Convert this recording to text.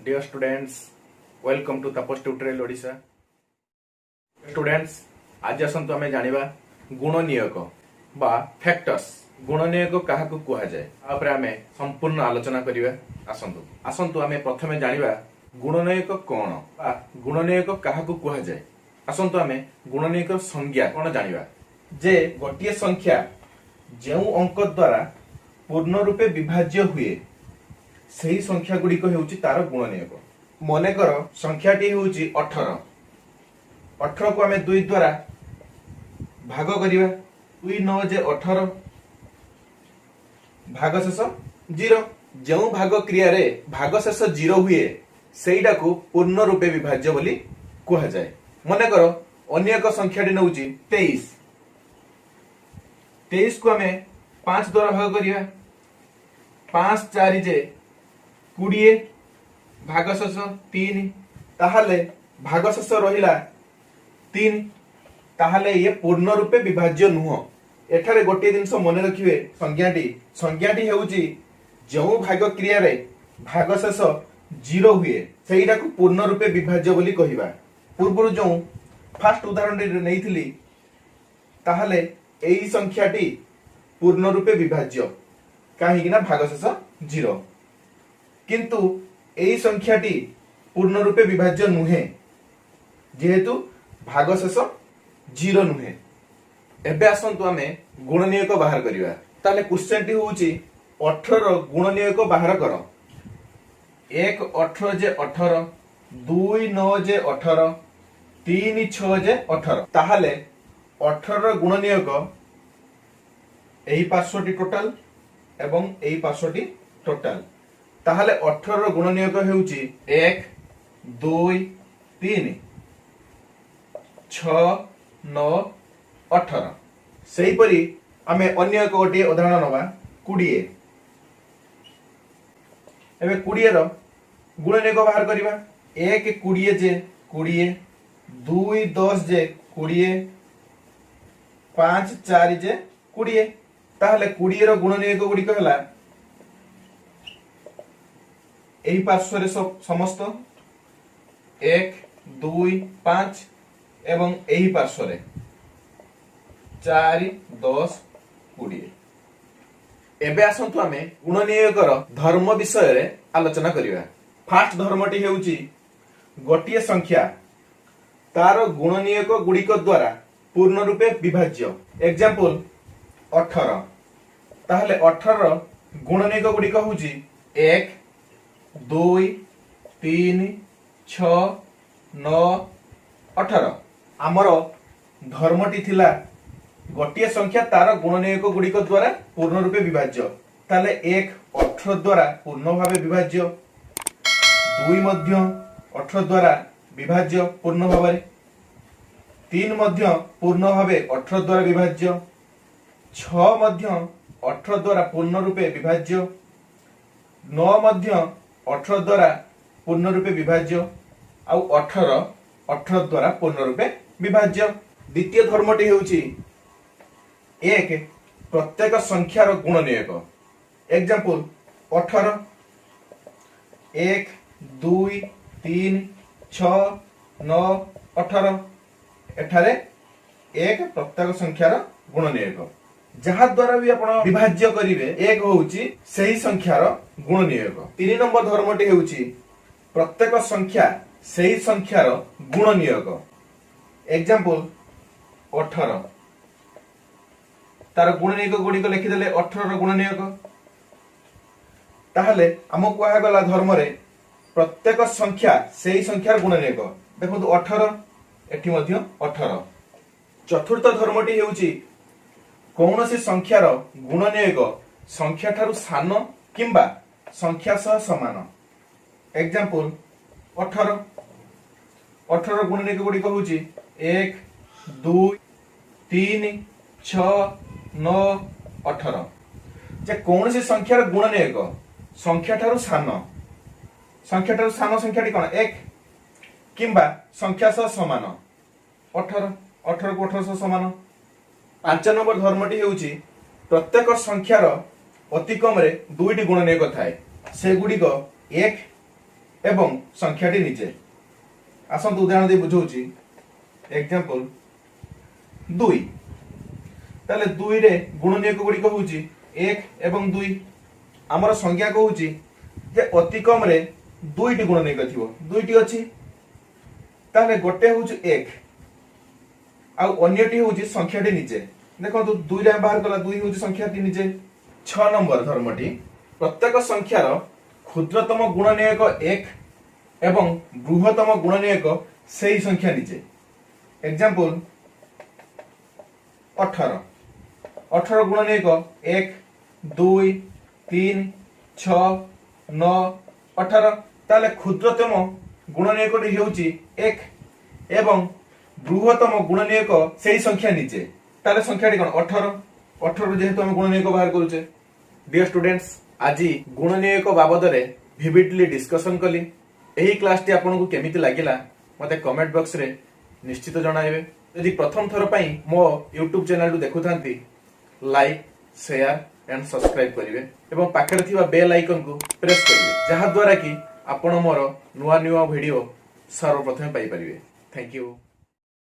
Dear students, welcome to Tapas Tutorial Odisha. Students, ଆଜି ଆସନ୍ତୁ ଆମେ ଜାଣିବା ଗୁଣନୀୟକ ବା ଫ୍ୟାକ୍ଟର୍ସ। ଗୁଣନୀୟକ କାହାକୁ କୁହାଯାଏ, ତାପରେ ଆମେ ସମ୍ପୂର୍ଣ୍ଣ ଆଲୋଚନା କରିବା। ଆସନ୍ତୁ ଆମେ ପ୍ରଥମେ ଜାଣିବା ଗୁଣନୀୟକ କଣ ବା ଗୁଣନୀୟକ କାହାକୁ କୁହାଯାଏ। ଆସନ୍ତୁ ଆମେ ଗୁଣନୀୟକ ସଂଜ୍ଞା କଣ ଜାଣିବା ଯେ ଗୋଟିଏ ସଂଖ୍ୟା ଯେଉଁ ଅଙ୍କ ଦ୍ୱାରା ପୂର୍ଣ୍ଣ ରୂପେ ବିଭାଜ୍ୟ ହୁଏ, ସେହି ସଂଖ୍ୟା ଗୁଡ଼ିକ ହେଉଛି ତାର ଗୁଣନୀୟକ। ମନେକର ସଂଖ୍ୟାଟି ହେଉଛି 18। 18କୁ ଆମେ ଦୁଇ ଦ୍ୱାରା ଭାଗ କରିବା। ଦୁଇ ନଅ ଯେ 18, ଭାଗ ଶେଷ ଜିରୋ। ଯେଉଁ ଭାଗ କ୍ରିୟାରେ ଭାଗ ଶେଷ ଜିରୋ ହୁଏ, ସେଇଟାକୁ ପୂର୍ଣ୍ଣ ରୂପେ ବିଭାଜ୍ୟ ବୋଲି କୁହାଯାଏ। ମନେକର ଅନ୍ୟ ଏକ ସଂଖ୍ୟାଟି ନେଉଛି 23। 23କୁ ଆମେ 5 ଦ୍ୱାରା ଭାଗ କରିବା। 5 ଚାରି ଯେ 20, ଭାଗ ଶେଷ 3। ତାହେଲେ ଭାଗ ଶେଷ ରହିଲା 3। ତାହେଲେ ଇଏ ପୂର୍ଣ୍ଣ ରୂପେ ବିଭାଜ୍ୟ ନୁହଁ। ଏଠାରେ ଗୋଟିଏ ଜିନିଷ ମନେ ରଖିବେ, ସଂଜ୍ଞାଟି ହେଉଛି ଯେଉଁ ଭାଗ କ୍ରିୟାରେ ଭାଗ ଶେଷ ଜିରୋ ହୁଏ, ସେଇଟାକୁ ପୂର୍ଣ୍ଣ ରୂପେ ବିଭାଜ୍ୟ ବୋଲି କହିବା। ପୂର୍ବରୁ ଯେଉଁ ଫାଷ୍ଟ ଉଦାହରଣଟି ନେଇଥିଲି, ତାହେଲେ ଏଇ ସଂଖ୍ୟାଟି ପୂର୍ଣ୍ଣ ରୂପେ ବିଭାଜ୍ୟ, କାହିଁକି ନା ଭାଗ ଶେଷ ଜିରୋ। କିନ୍ତୁ ଏଇ ସଂଖ୍ୟାଟି ପୂର୍ଣ୍ଣ ରୂପେ ବିଭାଜ୍ୟ ନୁହେଁ, ଯେହେତୁ ଭାଗ ଶେଷ ଜିରୋ ନୁହେଁ। ଏବେ ଆସନ୍ତୁ ଆମେ ଗୁଣନୀୟକ ବାହାର କରିବା। ତାହେଲେ କ୍ୱେଶ୍ଚନଟି ହଉଛି, 18ର ଗୁଣନୀୟକ ବାହାର କର। 1 18 ଯେ 18, 2 9 ଯେ 18, 3 6 ଯେ 18। ତାହେଲେ 18ର ଗୁଣନୀୟକ ଏହି ପାର୍ଶ୍ୱଟି ଟୋଟାଲ ଏବଂ ଏହି ପାର୍ଶ୍ୱଟି ଟୋଟାଲ। ତାହେଲେ 18ର ଗୁଣନୀୟକ ହେଉଛି 1, 2, 3, 6, 9, 18। ସେହିପରି ଆମେ ଅନ୍ୟ ଏକ ଗୋଟିଏ ଉଦାହରଣ ନେବା, 20। ଏବେ 20ର ଗୁଣନୀୟକ ବାହାର କରିବା। 1 20 ଯେ 20, 2 10 ଯେ 20, 5 4 ଯେ 20। ତାହେଲେ 20ର ଗୁଣନୀୟକ ଗୁଡ଼ିକ ହେଲା ଏହି ପାର୍ଶ୍ୱରେ ସମସ୍ତ 1, 2, 5 ଏବଂ ଏହି ପାର୍ଶ୍ୱରେ 4, 10, 20। ଏବେ ଆସନ୍ତୁ ଆମେ ଗୁଣନୀୟକର ଧର୍ମ ବିଷୟରେ ଆଲୋଚନା କରିବା। ଫାଷ୍ଟ ଧର୍ମଟି ହେଉଛି ଗୋଟିଏ ସଂଖ୍ୟା ତାର ଗୁଣନୀୟକ ଗୁଡ଼ିକ ଦ୍ୱାରା ପୂର୍ଣ୍ଣ ରୂପେ ବିଭାଜ୍ୟ। ଏକ୍ଜାମ୍ପଲ 18। ତାହେଲେ 18ର ଗୁଣନୀୟକ ଗୁଡ଼ିକ ହେଉଛି 1, 2, 3, 6, 9, 18। ଆମର ଧର୍ମଟି ଥିଲା ଗୋଟିଏ ସଂଖ୍ୟା ତାର ଗୁଣନୀୟକ ଗୁଡ଼ିକ ଦ୍ୱାରା ପୂର୍ଣ୍ଣ ରୂପେ ବିଭାଜ୍ୟ। ତାହେଲେ 1 18 ଦ୍ୱାରା ପୂର୍ଣ୍ଣ ଭାବେ ବିଭାଜ୍ୟ, 2 ମଧ୍ୟ 18 ଦ୍ୱାରା ବିଭାଜ୍ୟ ପୂର୍ଣ୍ଣ ଭାବରେ, 3 ମଧ୍ୟ ପୂର୍ଣ୍ଣ ଭାବେ 18 ଦ୍ୱାରା ବିଭାଜ୍ୟ, 6 ମଧ୍ୟ 18 ଦ୍ୱାରା ପୂର୍ଣ୍ଣ ରୂପେ ବିଭାଜ୍ୟ, 9 ମଧ୍ୟ 18 ଦ୍ୱାରା ପୂର୍ଣ୍ଣ ରୂପେ ବିଭାଜ୍ୟ ଆଉ 18 18 ଦ୍ୱାରା ପୂର୍ଣ୍ଣ ରୂପେ ବିଭାଜ୍ୟ। ଦ୍ୱିତୀୟ ଧର୍ମଟି ହେଉଛି 1 ପ୍ରତ୍ୟେକ ସଂଖ୍ୟାର ଗୁଣନୀୟକ। ଏକ୍ଜାମ୍ପଲ 18। 1, 2, 3, 6, 9, 18। ଏଠାରେ 1 ପ୍ରତ୍ୟେକ ସଂଖ୍ୟାର ଗୁଣନୀୟକ। ଯାହା ଦ୍ୱାରା ବି ଆପଣ ବିଭାଜ୍ୟ କରିବେ, 1 ହଉଛି ସେହି ସଂଖ୍ୟାର ଗୁଣନୀୟକ। 3 ନମ୍ବର ଧର୍ମଟି ହେଉଛି ପ୍ରତ୍ୟେକ ସଂଖ୍ୟା ସେହି ସଂଖ୍ୟାର ଗୁଣନୀୟକ। ଏକ୍ଜାମ୍ପଲ 18। ତାର ଗୁଣନୀୟକ ଗୁଡ଼ିକ ଲେଖିଦେଲେ, 18ର ଗୁଣନୀୟକ। ତାହେଲେ ଆମକୁ କୁହାଗଲା ଧର୍ମରେ ପ୍ରତ୍ୟେକ ସଂଖ୍ୟା ସେଇ ସଂଖ୍ୟାର ଗୁଣନୀୟକ। ଦେଖନ୍ତୁ, 18, ଏଠି ମଧ୍ୟ 18। ଚତୁର୍ଥ ଧର୍ମଟି ହେଉଛି କୌଣସି ସଂଖ୍ୟାର ଗୁଣନୀୟକ ସଂଖ୍ୟା ଠାରୁ ସାନ କିମ୍ବା ସଂଖ୍ୟା ସହ ସମାନ। ଏକ୍ଜାମ୍ପଲ 18। 18ର ଗୁଣନୀୟକ ଗୁଡ଼ିକ ହେଉଛି 1, 2, 3, 6, 9, 18। ଯେ କୌଣସି ସଂଖ୍ୟାର ଗୁଣନୀୟକ ସଂଖ୍ୟା ଠାରୁ ସାନ, ସଂଖ୍ୟା ଠାରୁ ସାନ ସଂଖ୍ୟାଟି କଣ? 1। କିମ୍ବା ସଂଖ୍ୟା ସହ ସମାନ 18। 18କୁ 18 ସହ ସମାନ। 5 ନମ୍ବର ଧର୍ମଟି ହେଉଛି ପ୍ରତ୍ୟେକ ସଂଖ୍ୟାର ଅତି କମରେ ଦୁଇଟି ଗୁଣନୀୟକ ଥାଏ, ସେଗୁଡ଼ିକ 1 ଏବଂ ସଂଖ୍ୟାଟି ନିଜେ। ଆସନ୍ତୁ ଉଦାହରଣ ଦେଇ ବୁଝଉଛି। ଏକ୍ଜାମ୍ପଲ 2। ତାହେଲେ 2ରେ ଗୁଣନୀୟକ ଗୁଡ଼ିକ ହେଉଛି 1 ଏବଂ 2। ଆମର ସଂଜ୍ଞା କହୁଛି ଯେ ଅତି କମରେ ଦୁଇଟି ଗୁଣନୀୟକ ଥିବ। ଦୁଇଟି ଅଛି, ତାହେଲେ ଗୋଟେ ହେଉଛି 1 ଆଉ ଅନ୍ୟଟି ହେଉଛି ସଂଖ୍ୟାଟି ନିଜେ। ଦେଖନ୍ତୁ, 2ରେ ଆମେ ବାହାର କଲା, 2 ହେଉଛି ସଂଖ୍ୟାଟି ନିଜେ। 6 ନମ୍ବର ଧର୍ମଟି, ପ୍ରତ୍ୟେକ ସଂଖ୍ୟାର କ୍ଷୁଦ୍ରତମ ଗୁଣନୀୟକ 1 ଏବଂ ବୃହତ୍ତମ ଗୁଣନୀୟକ ସେଇ ସଂଖ୍ୟା ନିଜେ। ଏକ୍ଜାମ୍ପଲ 18। 18 ଗୁଣନୀୟକ 1, 2, 3, 6, 9, 18। ତାହେଲେ କ୍ଷୁଦ୍ରତମ ଗୁଣନୀୟକଟି ହେଉଛି 1 ଏବଂ ବୃହତ୍ତମ ଗୁଣନୀୟକ ସେଇ ସଂଖ୍ୟା ନିଜେ। ତାହେଲେ ସଂଖ୍ୟାଟି କଣ? 18। 18 ଯେହେତୁ ଆମେ ଗୁଣନୀୟକ ବାହାର କରୁଛେ। ଡିୟର ଷ୍ଟୁଡେଣ୍ଟସ୍, ଆଜି ଗୁଣନୀୟକ ବାବଦରେ ଭିଭିଡଲି ଡିସ୍କସନ କଲି। ଏହି କ୍ଲାସଟି ଆପଣଙ୍କୁ କେମିତି ଲାଗିଲା, ମୋତେ କମେଣ୍ଟ ବକ୍ସରେ ନିଶ୍ଚିତ ଜଣାଇବେ। ଯଦି ପ୍ରଥମ ଥର ପାଇଁ ମୋ ୟୁଟ୍ୟୁବ ଚ୍ୟାନେଲକୁ ଦେଖୁଥାନ୍ତି, ଲାଇକ୍, ସେୟାର ଆଣ୍ଡ ସବସ୍କ୍ରାଇବ କରିବେ ଏବଂ ପାଖରେ ଥିବା ବେଲ୍ ଆଇକନକୁ ପ୍ରେସ୍ କରିବେ, ଯାହାଦ୍ୱାରା କି ଆପଣ ମୋର ନୂଆ ନୂଆ ଭିଡ଼ିଓ ସର୍ବପ୍ରଥମେ ପାଇପାରିବେ। Thank you.